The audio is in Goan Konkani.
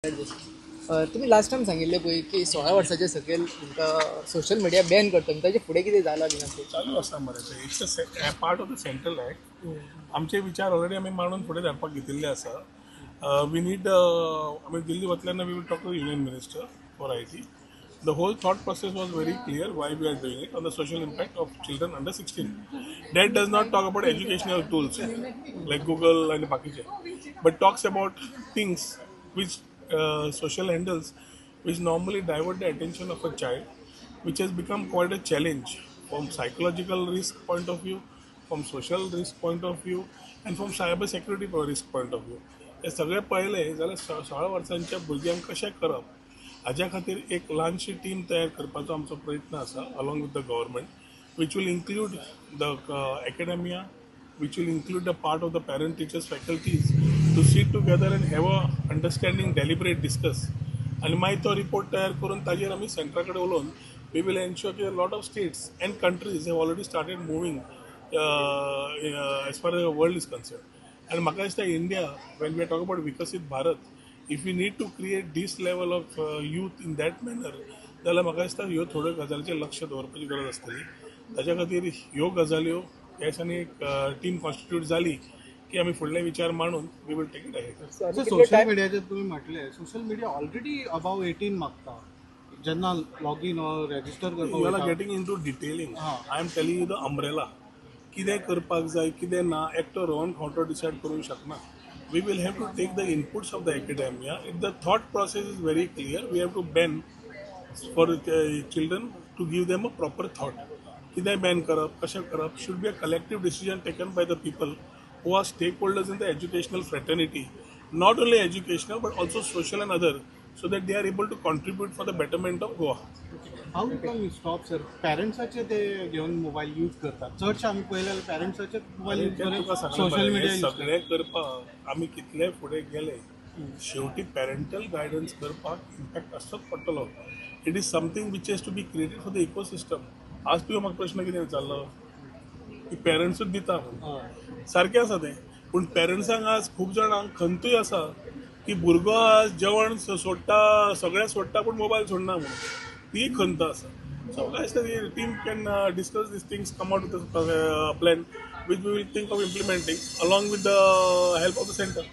तुमी लास्ट टायम सांगिल्लें पळय की 16 वर्साचे सकयल तुमकां सोशल मिडिया बॅन करता, ताजे फुडें कितें जालां बी अशें? चालू आसा मरे तें. It's a part of the central act. आमचे विचार ऑलरेडी आमी मांडून फुडें धाडपाक घेतिल्ले आसा. We need आमी दिल्ली वतल्यान we will talk to union minister for IT. The whole thought process was very clear why we are doing it, on the social impact of children under 16. That does not talk about educational tools like Google and बाकीचे, but talks about things which social handles which normally divert the attention of a child, which has become quite a challenge from psychological risk point of view, from social risk point of view, and from cyber security risk point of view. हे सगळें पळयलें जाल्यार 16 वर्सांच्या भुरग्यांक कशें करप हाज्या खातीर एक ल्हानशी टीम तयार करपाचो आमचो प्रयत्न आसा along with the government, which will include the academia, which will include the part of the parent teachers faculties to sit together and have a understanding, deliberate, discuss, आनी मागीर तो रिपोर्ट तयार करून ताजेर आमी सेंट्रा कडेन उलोवन we will ensure की lot of states and countries have already started moving as far as world is concern. आनी म्हाका दिसता India, when we are talk about Viksit Bharat, if we need to create this level of youth in that manner, जाल्यार म्हाका दिसता ह्यो थोड्यो गजालीचेर लक्ष दवरपाची गरज आसतली. ताच्या खातीर ह्यो गजाल्यो ह्या दिसांनी एक टीम कॉन्स्टिट्यूट जाली की आमी फुडले विचार मांडून we will take it ahead. Social मिडियाचेर तुमी म्हटलें, सोशल मिडिया ऑलरेडी अबाव 18 मागता जेन्ना लॉगीन ऑर रेजिस्टर करपाक. You are getting into detailing. I am telling you the umbrella. कितें करपाक जाय कितें ना एकटो रोहन खंवटो डिसायड करूंक शकना. We will have to take the inputs of the academia. If the thought process is very clear, we have to ban for children to give them a proper thought. कितें ban करप, कशें करप, should be a collective decision taken by the people who are stakeholders in the educational fraternity, not only educational but also social and other, so that they are able to contribute for the betterment of Goa. How can you stop, sir? पेरेंट्साचे ते घेवन मोबायल यूज करतात चडशे. आमी पळयले जाल्यार पेरेंट्साचे मोबायल यूज करून सोशल मिडिया सगळें करपाक आमी कितले फुडें गेले, शेवटी पॅरेंटल गायडन्स करपाक इम्पॅक्ट आसचोच पडटलो. It is something which has to be created for the ecosystem. आज तुवें म्हाका प्रश्न कितें विचारलो की पेरंट्सूच दिता म्हणून, सारकें आसा तें. पूण पेरंट्सांक आज खूब जाणांक खंतूय आसा की भुरगो आज जेवण सोडटा, सगळें सोडटा, पूण मोबायल सोडना म्हणून ती खंत आसा. सो म्हाका दिसता ती team can discuss these things, come out with plan which we will think of implementing along with the help of the centre.